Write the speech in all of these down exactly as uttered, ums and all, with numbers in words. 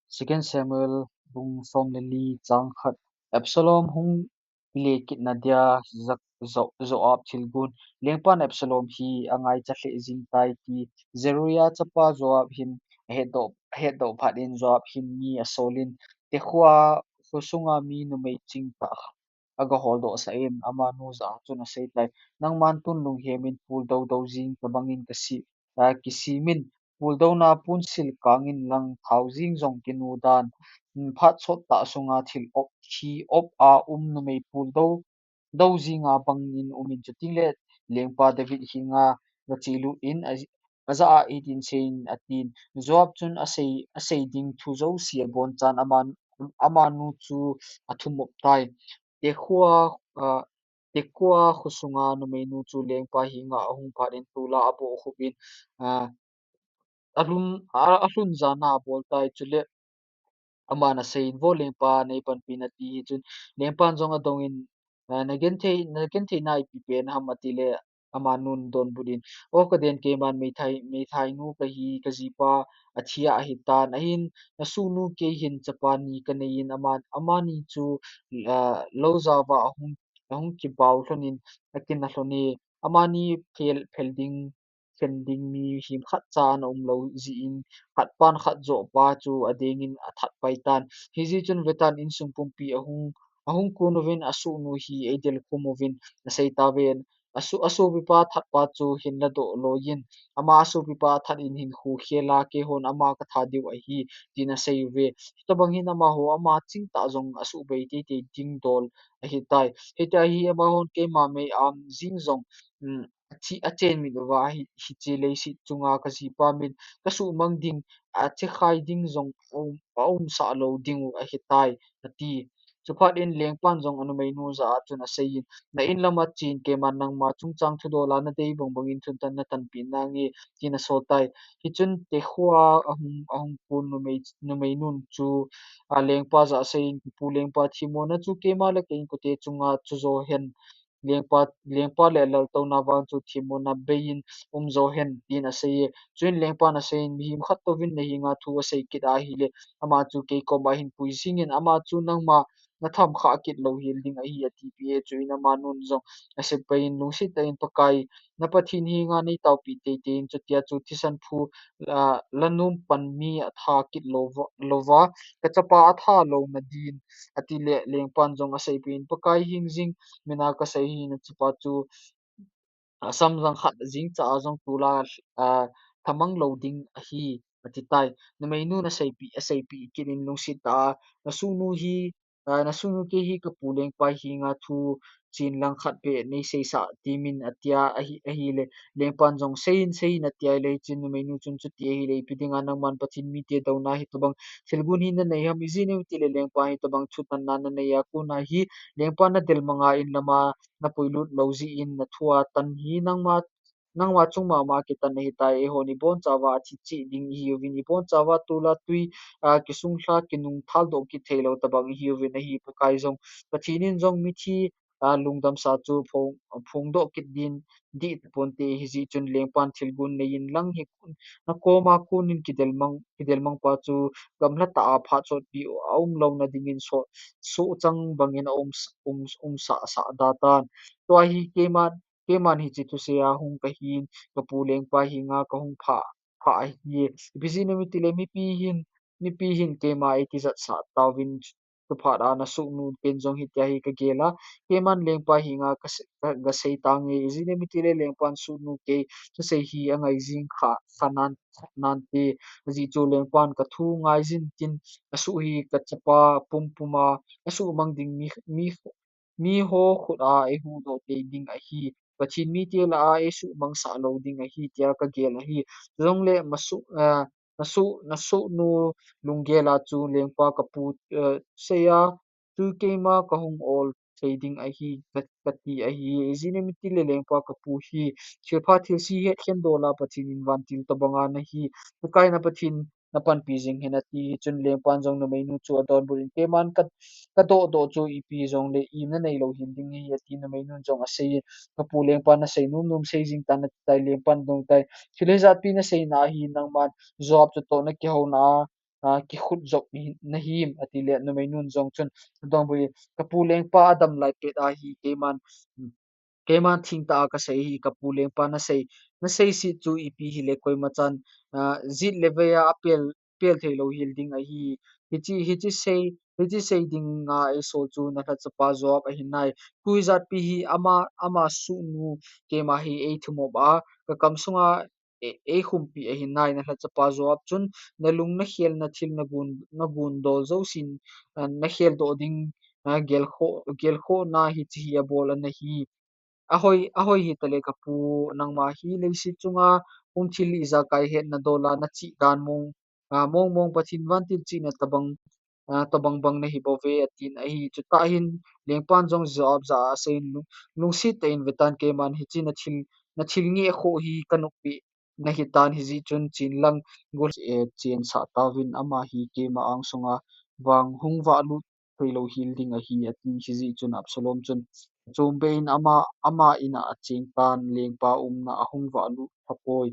Second Samuel bung som le li chang khat. Absalom hung le kitna dia Zak-, Zo-, Joab thilgon. Lengpan Absalom hi angaicha lheh jing tai ti Zeruiah chapa Joab hin ahetdoh, ahetdoh phat in Joab hin mi asolin Tekoa khosunga mi numei chingtah agaholdoh sah in amanu jah a chun asei tai. Nangman tun lunghem in puldo do jing tabang in kasi, a, kisimin, puldo na pun sil kang in lang thao jing jong kinu dan, mm, phat sot tah sunga thil op, thi op a um numei puldo do jing a bang in um in, chuting le lengpa David henga gache lut in a, ajah a hitin seiyin atin. Joab chun asei, asei ding thu jouse abonchan aman, amanu chu athum op tai. Tekoa, a, Tekoa khosunga numeinu chu lengpa henga ahung phat in tol a abohkhup in, a, alhun, a, alhun jana abol tai. Chule aman aseiyin, Vo lengpa, nei panpi in, ati. Hichun lengpan jong adong in, a, nagenthei, nagenthei na ipi pen ham, ati le amanun donbut in, O kaden, keiman meithai, meithainu kahi, kajipa athi a ahitan, ahin nasuhnu kei hin chapa ni kanei in, ama, amani chu, a, lou jao va ahung, ahung kibau lhon in akinah lhon e, amani phel, phel ding, khen ding mihem khatcha ana umlou jeh in, khat pan khat joh pa chu adeng in athat pai tan. Hijeh chun vetan insung pumpi ahung, ahung kun uvin, asuhnu hi eidel khum uvin asei tauve. Asu-, asopipa thatpa chu hin ladoh loiyin, ama asopipa that in hin khu khel a, keihon ama katha diu ahi, tin asei uve. Hitabang hin amaho ama chingtah jong asuhbei teitei ding dol ahitai. Hitia hi amahon keima mei-am jing jong, um, athi, achen mit uva hi, hiche leiset chunga kajipa min kasuhmang ding, achekhai ding jong aum, aumsah lou ding u ahitai, ati. Chuphat in lengpan jong anumeinu jah a chun aseiyin, Na in lama chen, keiman nangma chungchang thudol a nadei bangbang in thuntan natanpeh nange, tin asol tai. Hichun Tekoa ahung, ahung kun numei, numeinun chu, a, lengpa jah a aseiyin, Kapu lengpa, themmona chu keima le ka inkote chunga chu jo hen. Lengpa, lengpa le laltouna vang chu themmona beiyin um jo hen, tin aseiye. Chuin lengpan aseiyin, Mihem khat touvin nahenga thu asei kit ahile, ama chu kei koma hin pui jingin, ama chu nangma natham khah kit louhel ding ahi, atipeh e. Chuin amanun jong asei paiyin, Lungset tah in Pakai na Pathen henga neitaopeh teitei in, chutia chu thisan phu, a, lanom pan mi atha kit louva, louva, kachapa atha louna din, ati le lengpan jong asei paiyin, Pakai hing jing mina kasei hi, nachapa chu, a, samjang khat jing cha a jong tol a, a, thamang lou ding ahi, ati tai. Numeinun aseipeh, aseipeh kit in lungset tah a, Nasuhnu hi, a, nasuhnu kei hi kapu lengpa henga thu chen lang khat beh neiseisah temin, atia ahi, ahile lengpan jong, Seiyin, seiyin, atia ahile hichun numeinu chun, Chuti ahile ipi dinga nangman Pathen mite douna hitabang thilgon hi nanei ham? Ijeh inem itile lengpa hitabang thutanna nanei a kona hi lengpa nadel manga in lama napuilut lou jeh in nathua tan hi nangma, nangma chung mama kitan ahitai. Eihon ibonchauva athi cheh ding ihiuvin, ibonchauva tol a twi, a, kisunglha kinung thaldoh kit theilou tabang ihiuvin ahi. Pakai jong, Pathen in jong mithi, a, lungdamsa chu phong, phongdoh kit din dih taponte, hijeh chun lengpan thilgon neiyin lang hi nakoma konin kidel mang, kidel mangpa chu gamla tah a phat sotpi aum louna dingin so, sohchang bangin aum, um, umsah sah da tan. Tua hi keiman, keiman hiche thusei a hung kahin, kapu lengpa henga kahung phah, phah ahi. Ipi jeh inem itile mipi hin, mipi hin keima eitijatsah tauvin, chuphat a nasuhnu ken jong hitia hi kagel a, keiman lengpa henga kase-, ka, kasei tange, ijeh inem itile lengpan suhnu kei thusei hi angai jing kha, kha nan, nante, ajeh chu lengpan kathu ngaijin tin, asuh hi kachapa pumpum a asuhmang ding mi, mi, miho khut a eihuhdoh tei ding ahi, Pathen mite lah a eisuhmangsah lou ding ahi, tia kagel ahi. Chujongle masuh, a, nasuh, nasuhnu lunggel a chu lengpa kapu, a, sei a, tu keima kahung ol thei ding ahi, ka, kati ahi. Ijeh inem itile lengpa kapu hi thilpha thilse het khendola Pathen in vantil tobanga nahi, Pakai na Pathen napanpi jing hen, ati. Chun lengpan jong numeinu chu adonbut in, Keiman ka, kadohdoh chu ipi jongle im nanei louhel ding ahi, ati. Numeinun jong aseiyin, Kapu lengpa nasei nomnom sei jing tan, ati tai. Lengpan dong tai, Thil hijatpi naseina ahi, nangman Joab chutoh nakihouna a, ah, kikhut jop hi, nahim, ati le numeinun jong chun, adonbut in, kapu lengpa adam lai pet ahi, keiman, keiman thengtah a kasei hi, kapu lengpa nasei, nasei se chu ipi hile koima chan, ah, jet le vei a apel, pel thei lou hel ding ahi. Hiche, hiche sei, hiche sei dinga eisol chu nalhachapa Joab ahi nai. Koi jatpi hi ama, ama sohnu keima hi eithumop a, kakam sunga e-, eikhumpi ahi nai, nalhachapa Joab chun nalung nakhel nathil nagon, nagon dol jousen, ah, nakhel doh ding, ah, gelkhoh, gelkhohna hiche hi abol ana hi. Ahoi, ahoi hitale kapu, nangma hi leiset chunga um thil ijakai hetna dola nachih dan mong, ah, mong mong Pathen vantil chihna tobang, ah, tobang bang nahi bouve, atin ahi. Chutah hin lengpan jong Joab jah a aseiyin, lung, lungset tah in vetan, keiman hiche nathil, nathil ngeh khoh hi kanoppi nahitan, hijeh chun chen lang gol, eh, chensah tauvin, ama hi keima angsunga vang hung vahlut thei lou hel ding ahi, ati. Hijeh chun Absalom chun achom bei in ama, ama in a acheng tan, lengpa umna ahung vahlut pha poi,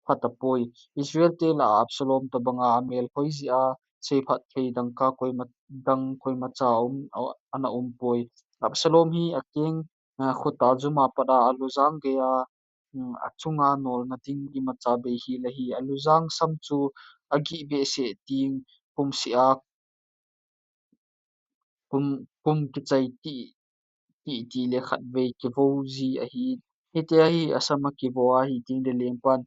pha tapoi. Israel te lah a Absalom tobanga amel hoi jeh a seiphat thei dangka koima, dang koimacha um, ana um poi. Absalom hi akeng, ah, khuta jum a pat a alujang gei a, um, achunga nolna ding imacha bei hel ahi. Alujang sam chu agih behseh teng, kum seh a kum, kum kichai ti, ti, ti le khatvei kivo ji ahi. Hitia hi asam akivo ahi teng le lengpan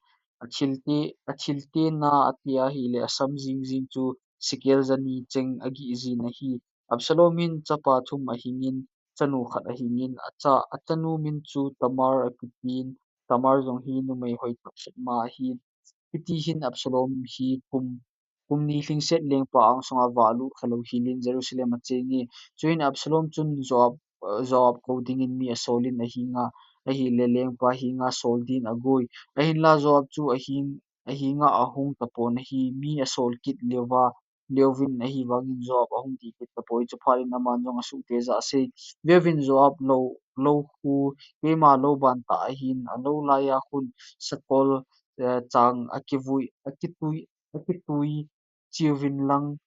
athil te, athil tena ati ahile asam jing jing chu sekel jani cheng agih jin ahi. Absalom in chapa thum ahingin, chanu khat ahingin, acha, achanu min chu Tamar akitin, Tamar jong hi numei hoi tah khat ma ahin. Hiti hin Absalom hi kum, kum ni lhingset lengpa angsunga vahlut khalou helin Jerusalem achenge. Chuin Absalom chun Joab, Joab kou dingin mi asolin ahinga, ahile lengpa henga sol din agoi. Ahinla Joab chu ahing, ahinga ahung tapon ahi, mi asol kit leuva, leuvin ahivangin Joab ahung dih kit tapoi. Chuphat in aman jong asuhte jah a asei, veuvin Joab lou, lou khu keima lou ban tah ahin, alou laiya khun sakol, eh, chang akivui, akitui, akitui cheuvin lang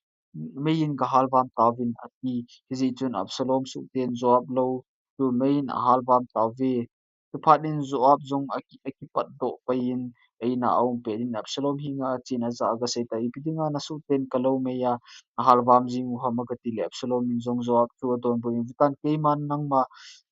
meiyin gahal vam tauvin, ati. Hijeh chun Absalom suhten Joab lou chu meiyin ahal vam tauve. Chuphat in Joab jong aki, akipatdoh pai in, a-in a aum pet in Absalom henga achen ajah a agasei tai, ipi dinga nasuhten kalou meiya ahal vam jing u ham, agati le Absalom in jong Joab chu adonbut in, vetan, keiman nangma,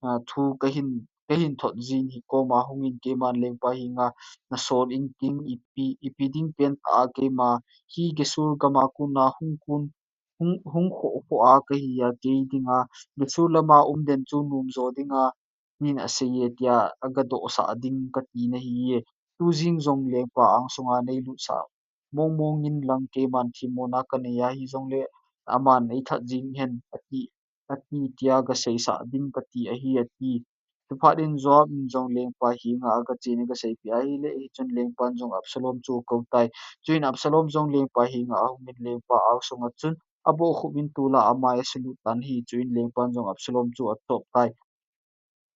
ah, thu kahin, kahin thot jin, hi koma hungin, keiman lengpa henga nasol inting, ipi, ipi ding pentah a keima hi Geshur gama kona hung kon, hung, hung khoh khoh a kahi a, kei dinga Geshur lama um den chu nom jo dinga, tin asei e, tia agadohsah ding kati nahi e. Tujing jong lengpa angsunga neilutsah mong mong in lang keiman themmona kanei a, hijongle aman eithat jing hen, ati, ati, tia gaseisah ding kati ahi, ati. Chuphat in Joab in jong lengpa henga agachen agaseipeh ahile, hichun lengpan jong Absalom chu akou tai. Chuin Absalom jong lengpa henga ahungin lengpa angsunga chun abohkhup in tol'a amai asulut tan ahi. Chuin lengpan jong Absalom chu achop tai.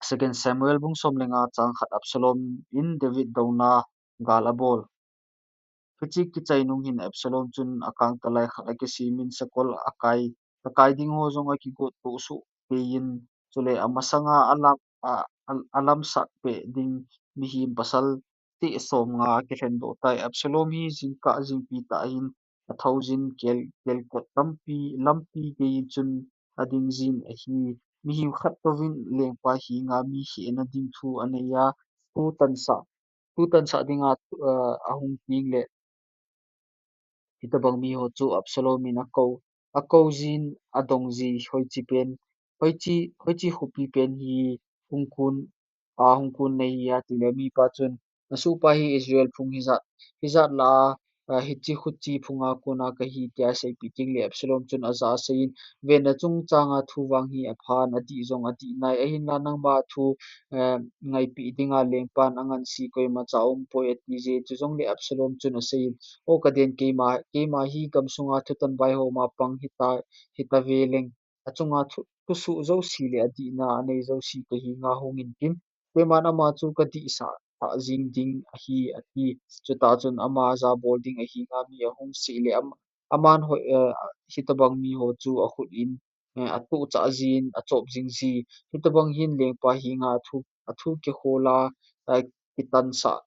Second Samuel bung som le nga chang khat. Absalom in David douna gal abol. Hiche kichai nung hin Absalom chun akangtalai khat akisimin sakol akai, akai ding ho jong akigot toh soh peiyin, chule amasanga alam, a, a, alamsat peh ding mihem pasal teh som nga akilhen doh tai. Absalom hi jingkah jingpi tah hin athoujin kel, kelkot tampi, lampi geiyin chun ading jin ahi. Mihem khat touvin lengpa henga mi khehna ding thu anei a, thu tansah, thu tansah dinga, eh, ahung teng le, hitobang mi ho chu Absalom in akou, akou jin, adong ji, hoiche pen, hoiche, hoiche khopi pen hi hung kon, a hung kon nahi a, tile mipa chun, nasohpa hi Israel phung hijat, hijat lah a, a, hiche khoche phunga kona kahi, tia aseipeh teng le Absalom chun ajah a aseiyin, ven, nachung changa thu vang hi aphan, adih jong adih nai, ahinla nangma thu, eh, ngaipeh dinga lengpan angansi koimacha aumpoi, ati je. Chujongle Absalom chun aseiyin, o kaden, keima, keima hi gamsunga thutan vaihoma pang hita, hita veleng, achunga thu, thusoh jouse le adihna anei jouse kahenga hungin tin, keiman ama chu kadihsah tah jing ding ahi, ati. Chutah chun ama jabol ding ahenga mi ahung seh le ama, Aman hoi, eh, hitobang mi ho chu akhut in, eh, atohchah jin, achop jing ji. Hitobang hin lengpa henga athu, athu kikhol a, eh, kitansah,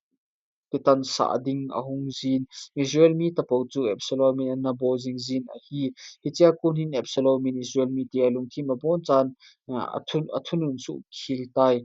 kitansah ding ahung jin. Israel mi tapo chu Absalom in ana bol jing jin ahi. Hichea kon hin Absalom in Israel mite alungthim abonchan, eh, athu, athunun suhkhel tai.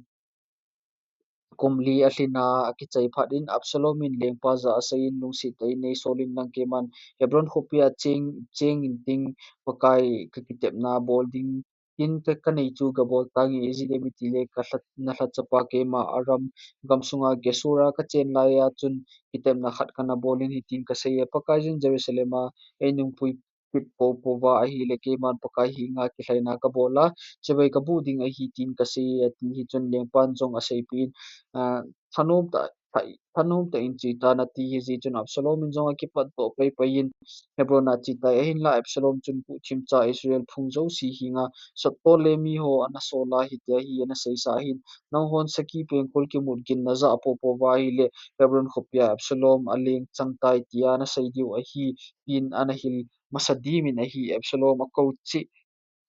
Kum li alhin a akichai phat in Absalom in lengpa jah a asei in, lungset tah in nei sol in lang, keiman Hebron khopi a cheng, cheng inting Pakai kakitepna bol ding tin ka, kanei chu gabol tange, ijeh inem itile kalha, nalhachapa keima Aram gamsunga Geshur a kachen laiya chun kitepna khat kana bol in hitin kasei e, Pakaiyin Jerusalem a einung pui kit poupou va ahile, keiman Pakai henga kilhaina kabol a, chibai kabuh ding ahi tin kasei e, ati. Hichun lengpan jong aseipeh in, ah, thanom tah, tha-, thanom tah in chetan ati. Hijeh chun Absalom in jong akipatdoh paipai in Hebron a chetai. Ahinla Absalom chun guhthim cha Israel phung jouse henga sottol le mi ho ana sol a hitia hi ana seisa ahin, nanghon sakhi pengkul kimut gin najah poupou va ahile, Hebron khopia Absalom aleng chang tai tia nasei diu ahi, tin ana hil masa dimin ahi. Absalom akou cheh,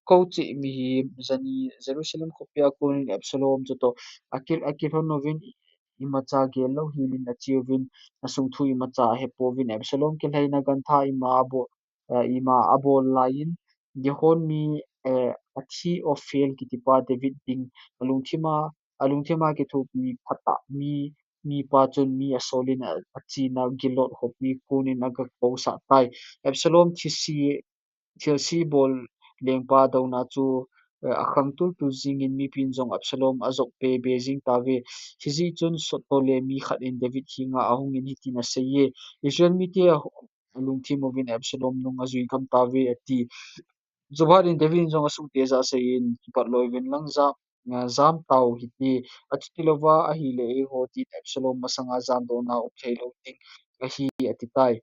kou cheh mihem jani Jerusalem khopia konin Absalom chutoh akil, akilhon uvin, imacha gel louhel in acheuvin, asung thu imacha ahepouvin, Absalom kilhaina gantha ima abol, eh, ima abol laiyin, Gihon mi, eh, Ahithophel kitipa David ding alungthima, alungthima kithopi phatah mi, mipa chun mi asol in a, achena Gilo khopi konin aga kousah tai. Absalom thilse, thilse bol lengpa douna chu, eh, akhang tultul jingin mipin jong Absalom ajop pebe jing tauve. Hijeh chun sottol le mi khat in David henga ahungin hitin asei e, Israel mite alungthim uvin Absalom nung ajui gam tauve, ati. Chuphat in David in jong asuhte jah a asei in, kipat loi uvin lang jam, ah, jam tau hite, achuti louva ahile eiho tin Absalom masanga jamdohna um thei lou ding ahi, ati tai.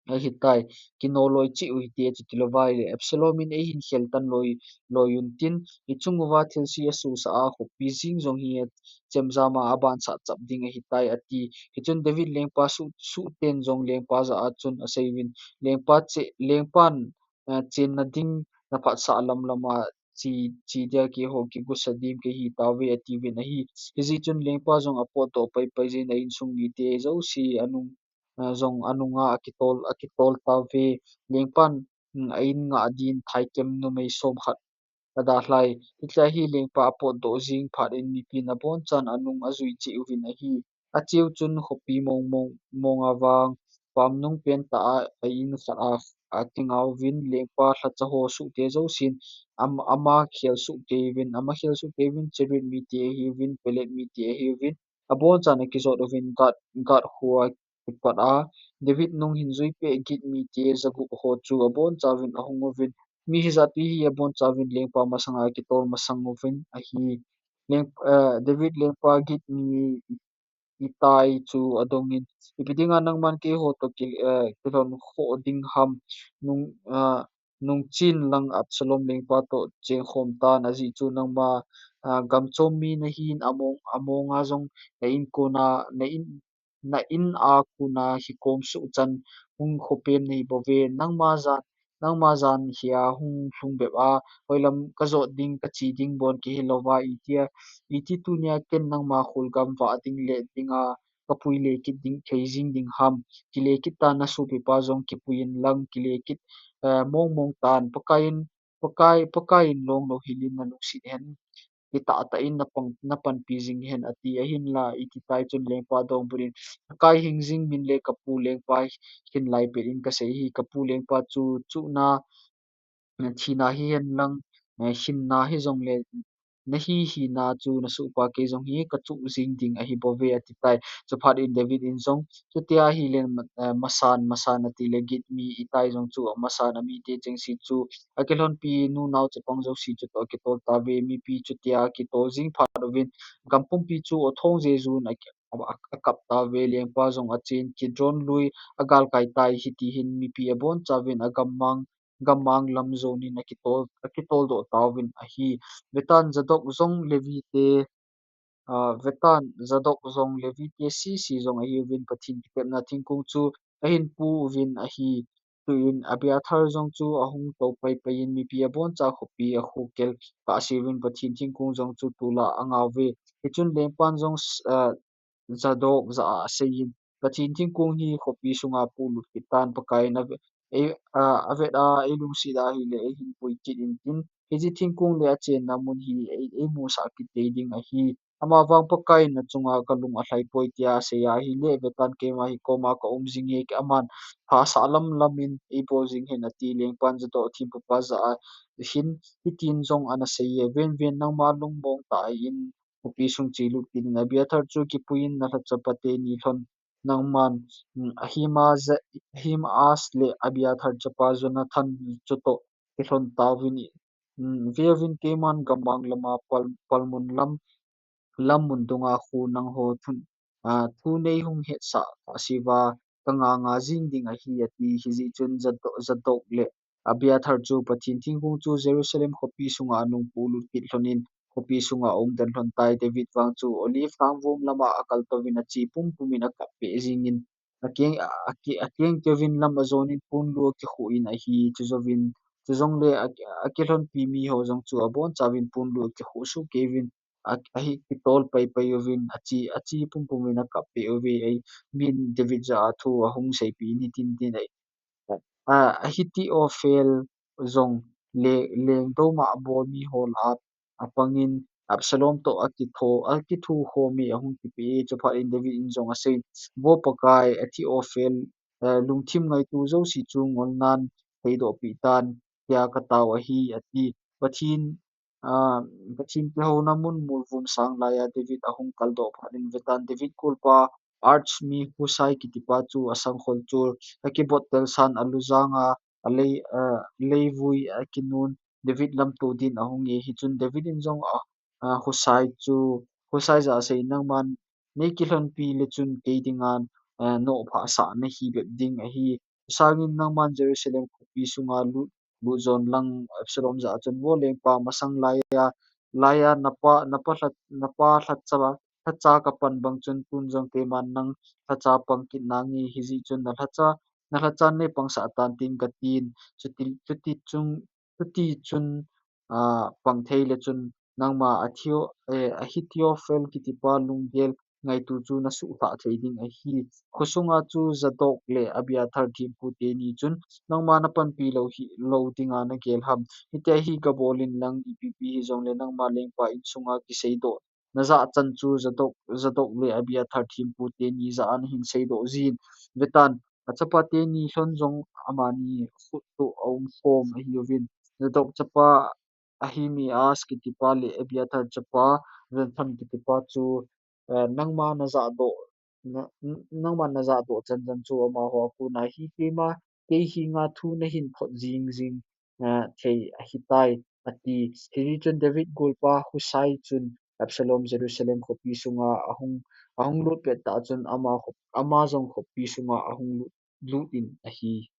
Ahitai, kino loi cheh u hite, achuti louva ahile Absalom in eihin khel tan loi, loi untin, ichung uva thilse asosah a khopi jing jong hi chemjam a abansah chap ding ahitai, ati. Hichun David lengpa suh, suhten jong lengpa jah a chun asei uvin, lengpa che, lengpan, eh, chenna ding naphatsah lamlam a che, che dia keiho kigusa dim kahi tauve, ati uvin ahi. Hijeh chun lengpa jong apotdoh paipai jin a insung mite jouse anung, eh, jong anunga akitol, akitol tauve. Lengpan, mm, a in ngah din thaikem numei som khat adalhai. Hitia hi lengpa apotdoh jing phat in mipin abonchan anung ajui cheh uvin ahi. Acheu chun khopi mong mong, mong a vang, pam nung pentah a, a in khat a, akinga uvin, lengpa lhacha ho suhte jousen, am-, ama khel suh kei uvin, ama khel suh kei uvin, Cheriot mite ahiuvin, Pelet mite ahiuvin, abonchan akijot uvin, Gath, Gath khoa kipat a, David nung hin juipeh Git mite jagup ho chu abonchauvin ahung uvin, mi hijat pi hi abonchauvin lengpa masanga akitol masang uvin ahi. Leng, eh, David lengpa Git mi Ittai chu adongin, ipi dinga nangman keiho toh ki, eh, kilhon khoh ding ham, nung, ah, nungchen lang Absalom lengpa toh chengkhom tan, ajeh chu nangma, ah, gamchom mi nahin, among, amonga jong na in kona, na in, na in a kona kikom suh chan hung khopem nahi bouve, nangma jan, nangma jan hia hung lhung bep a, hoilam kajot ding, kache ding bon kihe louva, itia, iti tunia ken nangma kholgam vah ding le dinga, kapui le kit ding, thei jing ding ham, kile kit tan nasopipa jong kipui in lang, kile kit, eh, mong mong tan, Pakai in, Pakai, Pakai in long louhel in nalungset hen, kitah tah in napang, napanpi jing hen ati, ahinla, Ittai chun lengpa donbut in, Pakai hing jing min le kapu lengpa hin lai pet in kasei hi, kapu lengpa chu chuhna, thina hihen lang, eh, hinna hijongle, nahi hina chu nasohpa kei jong hi kachuh jing ding ahi bouve ati tai. Chuphat in David in jong, chutia ahile, eh, masan, masan ati le Git mi Ittai jong chu masan amite chengse chu akilhonpi, nunao chapang jouse chutoh akitol tauve, mipi chutia akitol jing phat uvin, gam pumpi chu athong jejun a, a, akap tauve, lengpa jong achen Kidron lui agalkai tai, hiti hin mipi abonchauvin agammang, gammang lam jonin akitol, akitol doh tauvin ahi. Vetan Zadok jong Levite, ah, vetan Zadok jong Levite sese jong ahiuvin Pathen kitepna thingkong chu ahin pu uvin ahi. Chuin Abiathar jong chu ahung tou pai pai in mipi aboncha khopi akhokel kahseuvin Pathen thingkong jong chu tol'a angauve. Hichun lengpan jong s-, ah, Zadok jah a aseiyin, Pathen thingkong hi khopi sunga polut kit tan, Pakaiyin ave-, ei, ah, avet a eilungset ahile eihin pui kit intin, hiche thingkong le achenna mun hi ei, eimusah kit tei ding ahi. Amavang Pakaiyin achunga kalung alhai poi tia asei ahile, vetan keima hi koma kaum jinge, aman phasah lam lam in eibol jing hen ati. Lengpan Zadok thempupa jah a hin hitin jong ana seiye, ven ven nangma lungmong tah in khopi sung chelut kit in, Abiathar chu kipuiyin nalhachapa teni lhon nangman, mm, Ahimaaz, Ahimaaz le Abiathar chapa Jonathan chutoh kilhon tauvin, mm, veuvin keiman gammang lama pal-, palmun lam, lam mun dunga khu nangho thun, ah, thu neihung hetsah kahseuva kanganga jing ding ahi ati. Hijeh chun Zadok, Zadok le Abiathar chu Pathen thingkong chu Jerusalem khopi sunga anung polut kit lhonin, khopi sunga aumden lhon tai. David vang chu Olive lhang vom lama akaltouvin ache pumpumin akappeh jingin, akeng, ake-, akeng keuvin lam ajonin ponlu akikhuh in ahi. Chujouvin, chujongle a, akilhonpi miho jong chu abonchauvin ponlu akikhuh soh keuvin, a, ahi kitol pai pai uvin, ache, ache pumpumin akappeh uve. Ei, min David jah a thu ahung seipeh in hitin tin ahi. Ah, Ahithophel jong le-, lengdou ma abol miho lah a apangin Absalom toh akitho, akithokhom e, ahung kipeh e. Chuphat in David in jong asei, Vo Pakai, Ahithophel, eh, lungthim ngaito jouse chu ngolnan seidohpeh tan, tia katao ahi, ati. Pathen, ah, Pathen kihouna mun molvum sang laiya David ahung kaldoh phat in, vetan David golpa Arch mi Husai kitipa chu asangkhol chu akibottel san, alujanga alei, ah, leivui akinun David lamto din ahung e. Hichun David in jong a, ah, Husai chu, Husai jah a asei, Nangman neikilhonpi le chun kei dinga, ah, nophahsah nahi bep ding ahi. Sangin nangman Jerusalem khopi sunga lut, lut jon lang. Absalom jah a chun, Vo lengpa, masang laiya, laiya napa, napa lha-, napa lhacha, lhacha kapan bang chun tun jong keiman nang lhacha pang kit nange, hijeh chun nalhacha, nalhacha neipangsah tan tin katin. Chuti, chuti chung, chuti chun, ah, pang thei le chun nangma Ahithio-, eh, Ahithophel kitipa lunggel ngaito chu nasuhlhah thei ding ahi. Khosunga chu Zadok le Abiathar thempu teni chun nangma napanpi lou hi, lou dinga nagel ham? Hitia hi gabol in lang, ipi pi hijongle nangma lengpa insunga kiseidoh najah chan chu Zadok, Zadok le Abiathar thempu teni jah a nahin seidoh jin. Vetan, achapa teni lhon jong amani khut toh aumkhom ahiuvin, Zadok chapa Ahimaaz kitipa le Abiathar chapa Jonathan kitipa chu, eh, nangma najahdoh, na, n-, nangma najahdoh chan chan chu amaho a kona hi keima, kei henga thu nahin phot jing jing, eh, thei ahitai, ati. Hijeh chun David golpa Husai chun Absalom Jerusalem khopi sunga ahung, ahung lut pet tah chun ama khop-, ama jong khopi sunga ahung lut, lut in ahi.